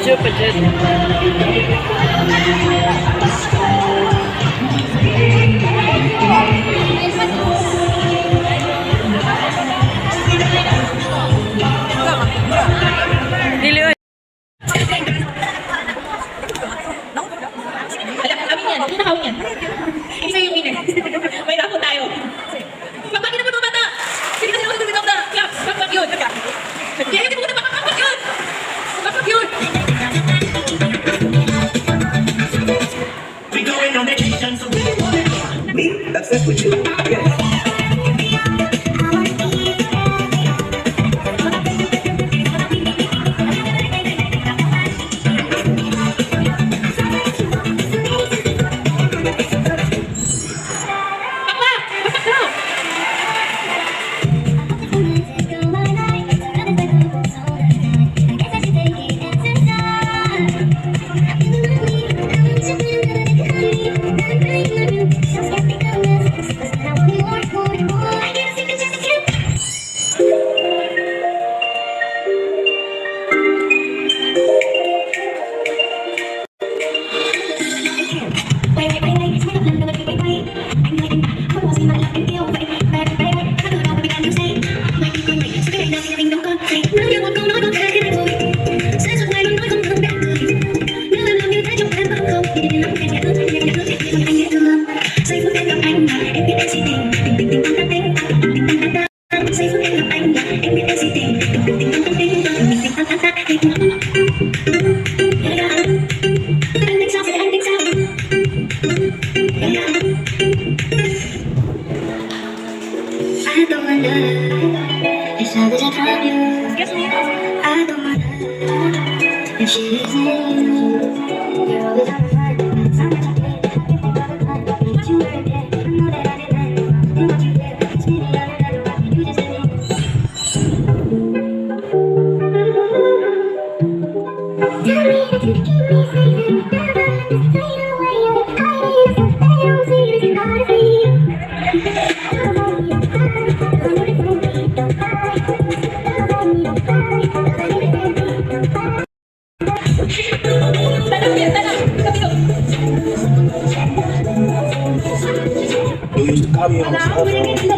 Video pa dyan. Dili oy. Alam, amin yan. Hindi nakawin yan. Hindi sa'yo yung winner. May raffle tayo. Pakpakin na po mga bata! Sige na sila kasi na. Clap! Pakpak yun! Kaya hindi mo na pakpak yun! Pakpak yun! We going on vacation, so we Me? Obsessed with you. Yes. Pakpak! Pakpak daw! I don't wanna It's all that I from you. Excuse me. I don't wanna If she isn't you. You're always on my mind. So much I did. I can think all the time. But you were there. I know that I didn't. And what you did. It's maybe I don't know. You just let me. Tell me that you keep me safe and never let this fade away. Hiding yourself, they don't see that you gotta see. Don't let me don't cry, don't cry. Don't let me don't cry, don't let me don't cry. Tanong yan, tanong! Kapilo! You used to call me on my cell phone.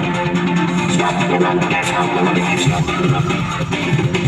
Stop the run, stop the run, stop the run.